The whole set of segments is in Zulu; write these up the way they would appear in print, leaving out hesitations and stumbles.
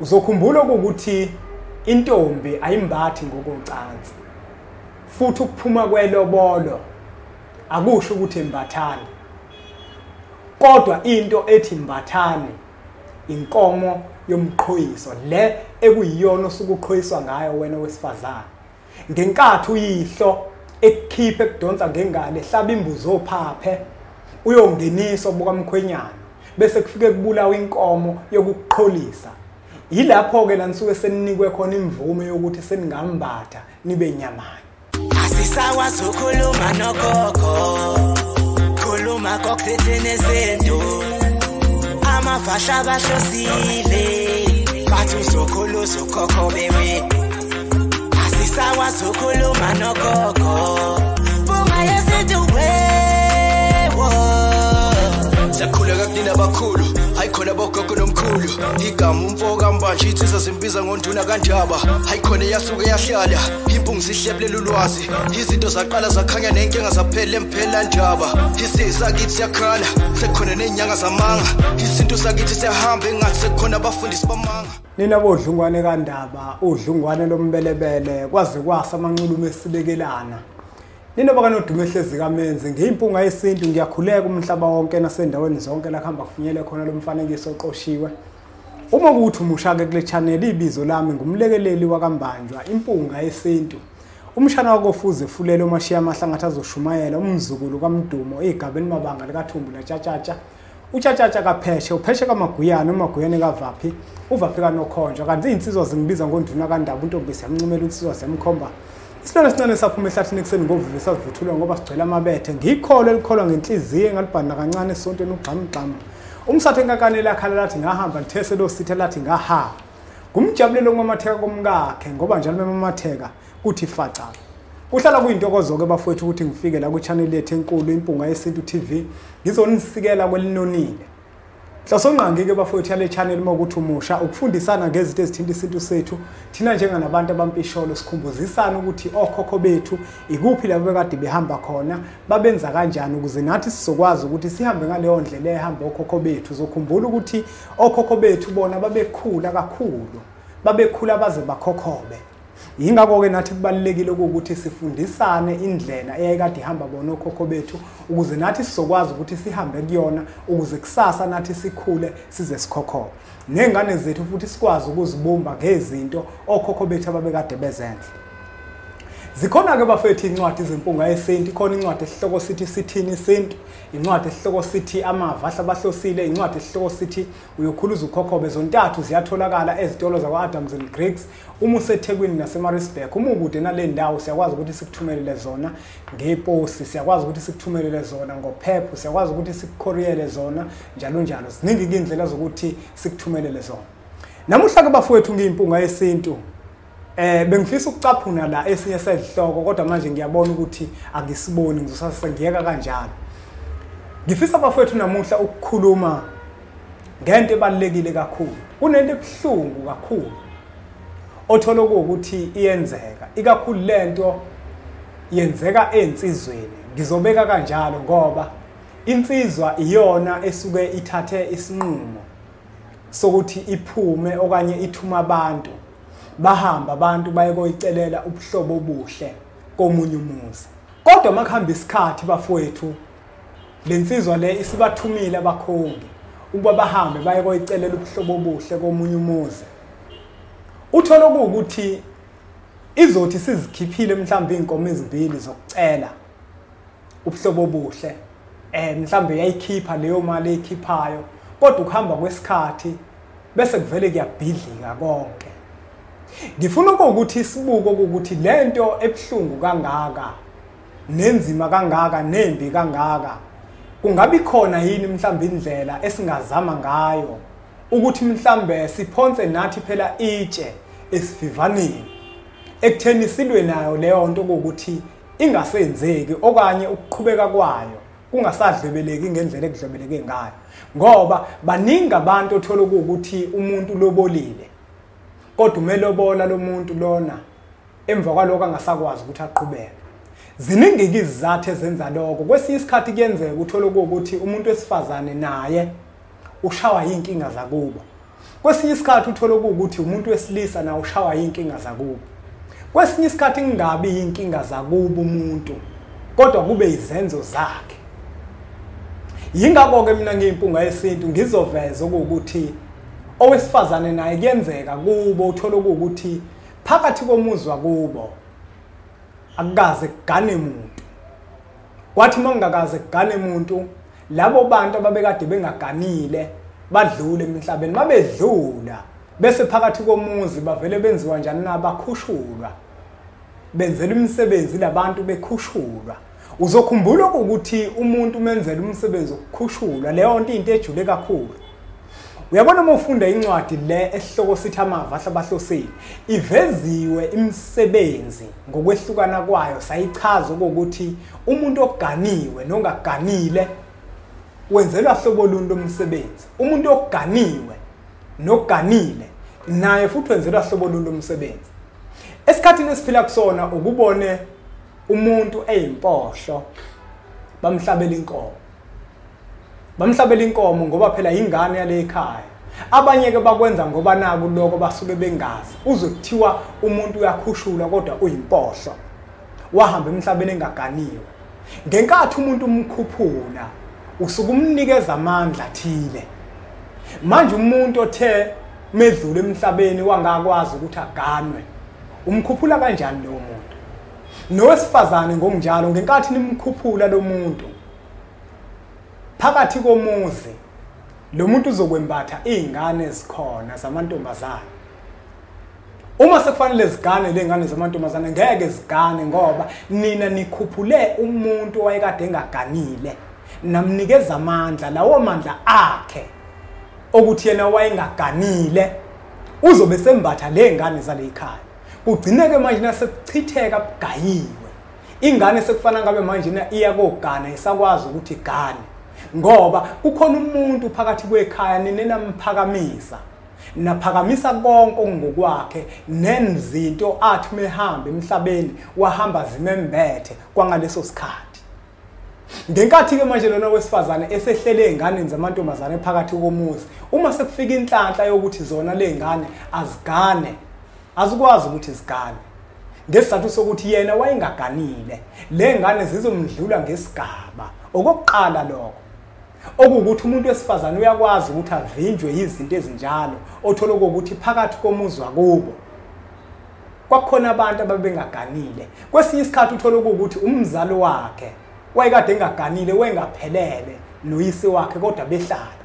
Uzokhumbula ukuthi intombi ayimbathi ngokocansi, futhi ukuphuma kwelobolo akusho ukuthi imbathane, kodwa into ethi imbathane inkomo yomqhoyiso le ekuyiyona osukuqhoyiswa ngayo wena wesifazane. Ngenkathi uyihlo ekukhiphe ekudonsa ngengane ehlaba imbuzi ophaphe uyongeniswa bukamkhwenyana, bese kufike kubulawa inkomo yokuqholisa. Yilapho-ke la nisuke seninikwe khona imvume yokuthi seningambatha nibe nyamanye. Asisakwazi ukukhuluma nogogo, khuluma kokuthethe nezinto, amavasha bahlosile, bathi uzokhula uzokhokho bewe. Asisakwazi ukukhuluma nogogo, bunga yesintu wewo. Siyakhuleka kunina abakhulu, hayi khona bogogo nomkhulu. Igama umfo kaMbanje insizwa zimbiza ngonduna kaNdaba. Hayi khona yasuke yahlala, impungu zihlebulela ulwazi. Izinto zaqala zakhanya nenkinga zaphela emphela ndaba. Isizwe sakithi siyakhala, sekukhona nezinyanga zamanga. Isintu sakithi siyahamba engathi sekukhona abafundisi bamanga. Nina bodlungwane kaNdaba, udlungwane lombelebele, kwaze kwasa amanxulume esibekelana. Nina bakanodumo ehlezi kaMenzi, ngiyimpunga yesintu, ngiyakhuleka umhlaba wonke nasendaweni zonke la kuhamba kufinyele khona lo mfanekiso oqoshiwe. Uma kuthi umusha-ke kule channel, ibizo lami ngumlekeleli wakaMbanjwa, impunga yesintu. Umshana wakofuze fulele umashiya amahlangathi azoshumayela, umzukulu kaMdumo, igaba elimabanga likaThumbu laTshatshatsha. uTshatshatsha kaPheshe, uPheshe kaMaguyane, uMaguyane kaVaphi, uVaphi kaNokhonjwa. Kanti iy'nsizwa zingibiza ngonduna kaNdaba, untombi siyamncumela, insizwa siyamkhomba. Isilwane esincane saphuma ehlathini ekuseni ngovivi savuthulwa ngoba sigcwele amabethe. Ngikholwa elikholwa ngenhliziyo engalibhanda kancane esontweni ugxamugxamu. Umsathu enkakane lakhala lathi ngahamba, lithese lo sithe lathi ngaha. Ngumjabulelo okumamatheka komkakhe ngoba njalo memamatheka kuthi faca. Kuhlala kuyintokozo-ke bafowethu ukuthi ngifike la kwi-channel yethu enkulu Impunga Yesintu TV ngizonisikela kwelinonile. Nhlosongqangi-ke bafowethu yale channel uma ukuthi umusha ukufundisana ngezinto ezithinta isintu sethu thina njenganabantu abampisholo, sikhumbuzisana ukuthi okhokho bethu ikuphi labo bekade behamba khona, babenza kanjani ukuze nathi sizokwazi ukuthi sihambe ngaleyo ndlela ehamba okhokho bethu. Uzokhumbula ukuthi okhokho bethu bona babekhula kakhulu, babekhula baze bakhokhobe. Yingakho-ke nathi kubalulekile ukuthi sifundisane indlela eyayikade ihamba bona okhokho bethu ukuze nathi sizokwazi ukuthi sihambe kuyona, ukuze kusasa nathi sikhule size sikhokhobe. Ney'ngane zethu futhi sikwazi ukuzibumba ngezinto okhokho bethu ababekade bezenza. Zikhona-ke bafethu iy'ncwadi zempunga yesintu. Ikhona incwadi esihloko sithi Sithini Isintu, incwadi esihloko sithi Amava Ahlabahlosile, incwadi esihloko sithi Uyokhuluza Ukhokhobe. Zontathu ziyatholakala ezitolo zakwa-Adams and Griggs uma useThekwini naseMaritzburg. Uma ukude nale ndawo siyakwazi ukuthi sikuthumelele zona ngeposi, siyakwazi ukuthi sikuthumelele zona ngophepho, siyakwazi ukuthi sikukhoriyele zona njalo njalo. Ziningi-ke iy'ndlela zokuthi sikuthumelele zona. Namuhla-ke bafowethu ngiyimpunga yesintu. Bengifisa ukucaphuna la esinye sezihloko, kodwa manje ngiyabona ukuthi angisiboni, ngizosase ngiyeka kanjalo. Ngifisa bafowethu namuhla ukukhuluma ngento ebalulekile kakhulu. Kunento ebuhlungu kakhulu othola ukuthi iyenzeka, ikakhulu lento yenzeka ensizweni. Ngizobeka kanjalo ngoba insizwa iyona esuke ithathe isinqumo sokuthi iphume okanye ithuma abantu, bahamba abantu baye koyicelela ubuhlobo obuhle komunye umuzi. Kodwa makuhamba isikhathi bafowethu, lensizwa le isibathumile abakhongi ukuba bahambe baye koyicelela ubuhlobo obuhle komunye umuzi. Uthola ukuthi izothi sizikhiphile mhlawumbe inkomo ezimbili zokucela ubuhlobo obuhle, mhlawumbe yayikhipha leyo mali eyikhiphayo, kodwa ukuhamba kwesikhathi bese kuvele kuyabhidlika konke. Ngifuna ukuthi sibuke ukuthi lento ebuhlungu kangaka nenzima kangaka nembi kangaka kungabi khona yini mhlawumbe indlela esingazama ngayo ukuthi mhlawumbe siphonse nathi phela itshe esivivaneni ekutheni silwe nayo leyo nto ukuthi ingasenzeki okanye ukuqhubeka kwayo kungasadlebeleki ngendlela ekudlebeleke ngayo. Ngoba baningi abantu othola ukuthi umuntu lobolile, kodwa umelobola lo muntu lona emva kwaloko angasakwazi ukuthi aqhubeke. Ziningi izizathu ezenza lokho. Kwesinye isikhathi kuyenzeka uthole ukuthi umuntu wesifazane naye ushawa inkinga zakubo. Kwesinye isikhathi uthola ukuthi umuntu wesilisa nawe ushawa inkinga zakubo. Kwesinye isikhathi kungabi inkinga zakubo umuntu, kodwa kube izenzo zakhe. Yingakho ke mina ngiyimpunga yesintu ngizoveza ukuthi owesifazane naye kuyenzeka kubo uthola ukuthi phakathi komuzwa kubo akukaze kugane muntu. Kwathi mangakaze kugane muntu, labo bantu ababekade bengaganile badlule emhlabeni. Mabedlula bese phakathi komuzi bavele benziwa njani na? Bakhushulwa, benzela imisebenzi labantu bekhushulwa. Uzokhumbula ukuthi umuntu umenzela umsebenzi wokukhushulwa, leyo nto into ejule kakhulu. Uyabona uma ufunda incwadi le esihloko sithi Amava Ahlabahlosile, iveziwe imisebenzi ngokwehlukana kwayo, sayichaza ukuthi umuntu oganiwe nongaganile wenzelwa hlobo luni lomsebenzi. Umuntu oganiwe noganile naye futhi wenzelwa hlobo luni lomsebenzi. Esikhathini esiphila kusona ukubone umuntu eyimpohlo bamhlabela inkomo. Bamhlabela inkomo ngoba phela ingane yale ekhaya. Abanye ke bakwenza ngoba naku lokho basuke bengazi. Uzwe kuthiwa umuntu uyakhushulwa kodwa uyimpohlo, wahamba emhlabeni engaganiwe. Ngenkathi umuntu umkhuphula usuke umnikeza amandla athile. Manje umuntu othe medlule emhlabeni wangakwazi ukuthi aganwe, umkhuphula kanjani lo muntu? Nowesifazane ngokunjalo, ngenkathi nimkhuphula lo muntu phakathi komuzi, lo muntu uzokwembatha izingane ezikhona zamantombazane. Uma sekufanele zigane le ngane zamantombazane, ngeke zigane ngoba nina nikhuphule umuntu owayekade engaganile, namnikeza amandla. Lawo mandla akhe okuthi yena wayengaganile uzobe sembatha le ngane zale ekhaya. Kugcineke manje nasekuchitheka bugayiwe ingane, sekufana ngabe manje iya kogana isakwazi ukuthi igane, ngoba kukhona umuntu phakathi kwekhaya nina namphakamisa, naphakamisa konke okungokwakhe, nenzinto athi mehamba emhlabeni wahamba zimembethe kwangaleso sikhathi. Ngenkathi ke manje lona wesifazane esehlele einganeni zamantombazane phakathi komuzi, uma sekufika inhlanhla yokuthi zona lezingane azigane, azikwazi ukuthi zigane ngesizathu sokuthi yena wayengaganile, le ngane zizomdlula ngesigaba. Okokuqala lokho okuwukuthi umuntu wesifazane uyakwazi ukuthi avinjwe izinto ezinjalo, othola ukuthi phakathi komuzi wakubo kwakukhona abantu ababengaganile. Kwesinye isikhathi uthola ukuthi umzali wakhe wayekade engaganile, wayengaphelele noyise wakhe, kodwa behlala.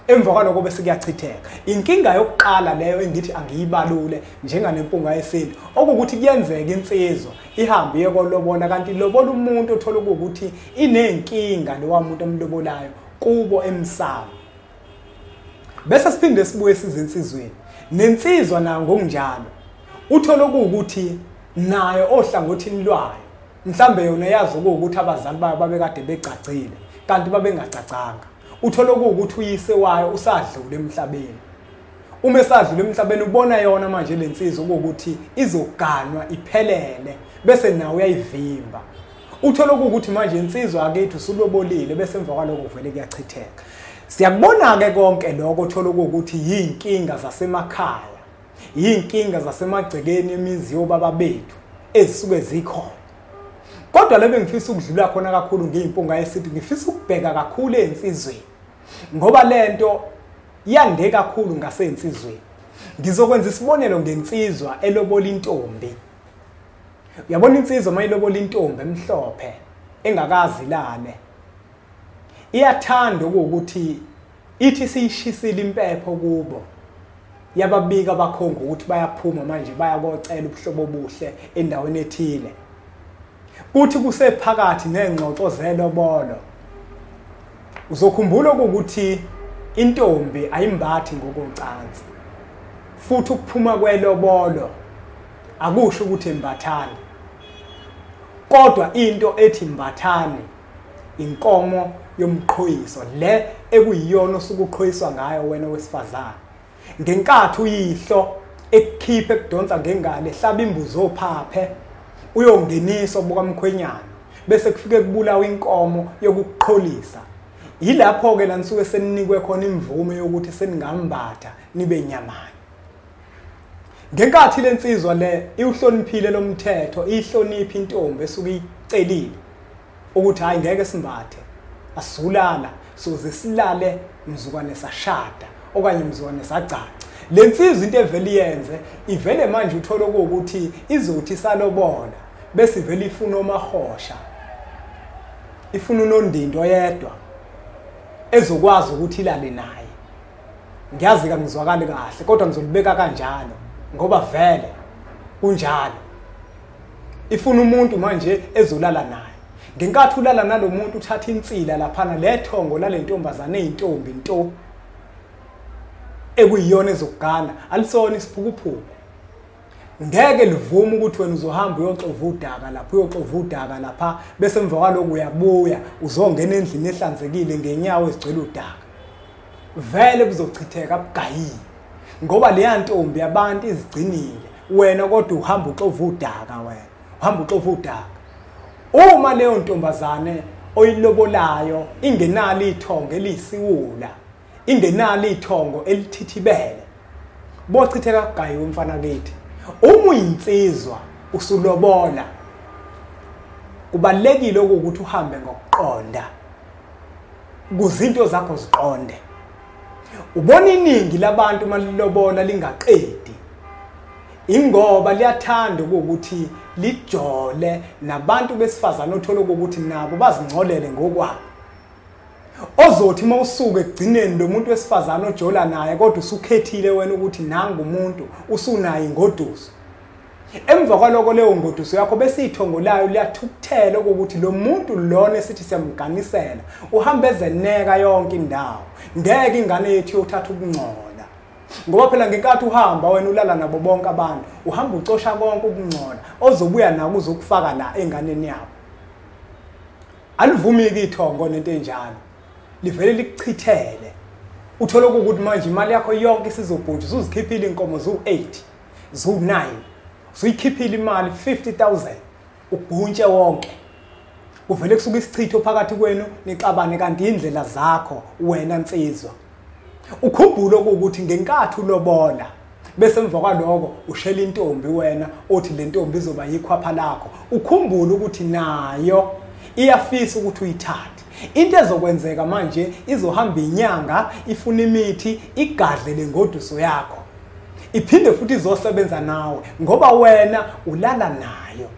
Emva kwaloko bese kuyachitheka. Inkinga yokuqala leyo engithi angiyibalule njenganempunga yesintu, okuwukuthi kuyenzeka insizwa ihambe iye kolobola, kanti ilobola umuntu othola ukuthi inenkinga lowa muntu omlobolayo kubo emsamo. Bese siphinde sibuye sizinsizweni, nensizwa nayo ngokunjalo uthola ukuthi nayo ohlangothini lwayo mhlambe yona yazi ukuthi abazali bayo babekade begcagcile kanti babengagcagcanga. Uthola ukuthi uyise wayo usadlule emhlabeni. Uma esadlule emhlabeni ubona yona manje lensizwa ukuthi izoganwa iphelele, bese nawe uyayivimba. Uthola ukuthi manje insizwa akithi usulobolile, bese emva kwaloko kuvele kuyachitheka. Siyakubona ke konke lokho, uthola ukuthi yinkinga zasemakhaya, yinkinga zasemagcekeni emizi yobaba bethu ezisuke zikhona. Kodwa lebe ngifisa ukudlula khona kakhulu ngiyimpunga yesintu, ngifisa ukubheka kakhulu ensizweni ngoba lento yande kakhulu ngasensizweni. Ngizokwenza isibonelo ngensizwa elobola intombi. Uyabona insizwa mayilobola intombi emhlophe engakazi lale, iyathanda ukuthi ithi siyishisile impepho kubo, yababika abakhongi ukuthi bayaphuma manje bayakocela ubuhlobo obuhle endaweni ethile. Kuthi kusephakathi nengxoxo zelobolo, uzokhumbula ukuthi intombi ayimbathi ngokocansi, futhi ukuphuma kwelobolo akusho ukuthi imbathane, kodwa into ethi imbathane inkomo yomqhoyiso le ekuyiyona osukuqhoyiswa ngayo wena wesifazane. Ngenkathi uyihlo ekukhiphe ekudonsa ngengane ehlaba imbuzi ophaphe uyongeniswa bukamkhwenyana, bese kufike kubulawa inkomo yokuqholisa. Yilapho-ke la nisuke seninikwe khona imvume yokuthi seningambatha nibe nyamanye. Ngenkathi lensizwa le iwuhloniphile lo mthetho, ihloniphe intombi esuke icelile ukuthi hayi ngeke simbathe, asizulala, soze silale mzukwane sashada okanye mzukwane sagcaca. Lensizwa into evele iyenze, ivele manje uthole ukuthi izothi salobola bese ivele ifuna omahosha, ifuna unondindo oyedwa ezokwazi ukuthi ilale naye. Ngiyazi kangizwakali kahle kodwa ngizolibeka kanjalo ngoba vele kunjalo. Ifuna umuntu manje ezolala naye. Ngenkathi ulala nalomuntu uthatha insila laphana lethongo lalentombazane eyintombi nto ekuyiyona ezokugana, alisona isiphukuphuku. Ngeke livume ukuthi wena uzohamba uyoxova udaka lapha, uyoxova udaka lapha, bese emva kwaloko uyabuya uzongena endlini ehlanzekile ngenyawo ezigcwele udaka. Vele kuzochitheka bugayiwe ngoba leya ntombi yabantu izigcinile, wena kodwa uhamba uxova udaka, wena uhamba uxova udaka. Uma leyo ntombazane oyilobolayo ingenalo ithongo eliyisiwula, ingenalo ithongo elithithibele, bochitheka kugayiwe mfana kithi. Uma uyinsizwa usulobola, kubalekile ukuthi uhambe ngokuqonda kuzinto zakho ziqonde. Ubona iningi labantu malilobola lingaqedi ingoba liyathanda ukuthi lijole nabantu besifazane, othola ukuthi nabo bazingcolele ngokwabo. Ozothi mawusuka ekugcineni lo muntu wesifazane ojola naye kodwa usukhethile wena ukuthi nanga umuntu usunaye ingoduso, emva kwaloko leyo ngoduso yakho bese ithongo layo liyathukuthela ukuthi lo muntu lona esithi siyamganisela uhamba ezeneka yonke indawo, ngeke ingane yethu yothatha ukungcola. Ngoba phela ngenkathi uhamba wena ulala nabo bonke abantu, uhamba ucosha konke ukungcola ozobuya nako uzokufaka la enganeni yabo. Alivumiki ithongo nento enjalo, livele likuchithele. Uthola ukuthi manje imali yakho yonke isizobhuntsha, usuzikhiphile inkomo zu8, zu9, usuyikhiphile imali 50,000, ubhuntshe wonke. Kuvele kusuka isichitho phakathi kwenu nixabane, kanti indlela zakho wena nsizwa. Ukhumbule ukuthi ngenkathi ulobola bese emva kwaloko ushela intombi wena othi le ntombi izoba yikhwapha lakho, ukhumbule ukuthi nayo iyafisa ukuthi uyithathe. Into ezokwenzeka manje, izohamba inyanga ifuna imithi igadle lengoduso yakho, iphinde futhi izosebenza nawe ngoba wena ulala nayo.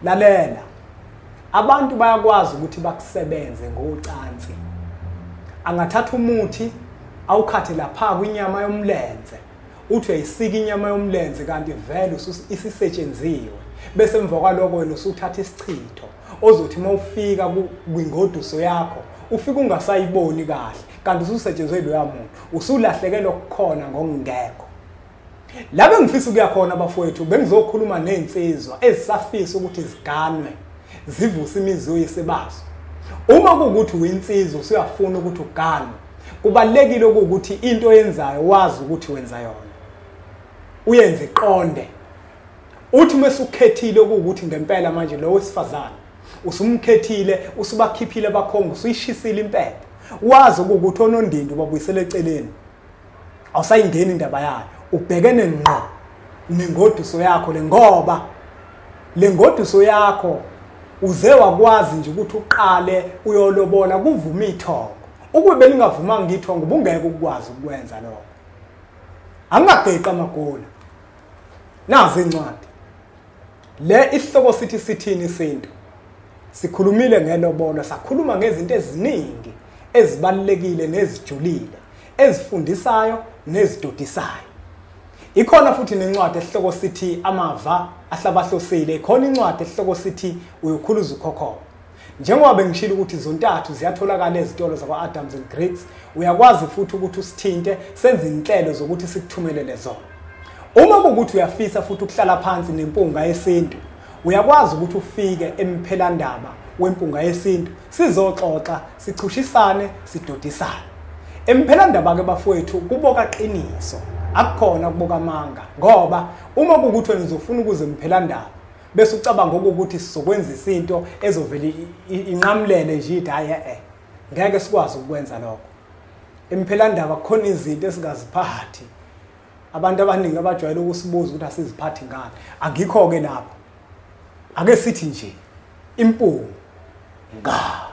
Lalela, abantu bayakwazi ukuthi bakusebenze ngocansi. Angathatha umuthi awukhathe lapha kwinyama yomlenze, uthi uyayisika inyama yomlenze kanti vele isisetshenziwe, bese emva kwaloko wena usuthatha isichitho ozothi mawufika kwingoduso yakho ufika ungasayiboni kahle, kanti ususetshenzwe loya muntu, usulahlekelwa okukhona ngokungekho. La bengifisa ukuya khona bafowethu, bengizokhuluma nezinsizwa ezisafisa ukuthi ziganwe zivuse imizi yoyise bazo. Uma kuwukuthi uyinsizwa usuyafuna ukuthi uganwe, kubalekile ukuthi into oyenzayo wazi ukuthi wenza yona, uyenze iqonde. Uthi mase ukhethile ukuthi ngempela manje lo wesifazane usumkhethile, usubakhiphile abakhongo, usuyishisile impepho, wazi ukuthi onondindo babuyisele eceleni, awusayingeni indaba yayo, ubhekene ngqo nengoduso yakho le, ngoba le ngoduso yakho uze wakwazi nje ukuthi uqale uyolobola kuvuma ithongo. Ukube belingavumanga ithongo bungeke ukwazi ukwenza lokho. Angingageqi amagula. Nazi incwadi le, isihloko sithi sithini isintu. Sikhulumile ngelobolo, sakhuluma ngezinto eziningi ezibalulekile nezijulile, ezifundisayo nezidodisayo. Ikhona futhi nencwadi esihloko sithi amava ahlabahlosile, ikhona incwadi esihloko sithi uyokhuluza ukhokho. Njengoba bengishilo ukuthi zontathu ziyatholakala ezitolo zakwa-Adams and Griggs, uyakwazi futhi ukuthi usithinte senze inhlelo zokuthi sikuthumelele zona. Uma kuwukuthi uyafisa futhi ukuhlala phansi nempunga yesintu, uyakwazi ukuthi ufike emphelandaba wempunga yesintu, sizoxoxa, sichushisane, sidodisane. Emphelandaba ke bafowethu kuboka qiniso, akukhona kuboka amanga, ngoba uma kuwukuthi wena uzofuna ukuze emphelandaba bese ucabanga ukuthi sizokwenza isinto ezovela inqamulele nje ithi hayi Ngeke sikwazi ukwenza lokho. Emphelandaba kukhona izinto esingaziphathi. Abantu abaningi abajwayele ukusibuza ukuthi asiziphathi ngani. Angikho-ke lapho. Ake sithi nje impunga.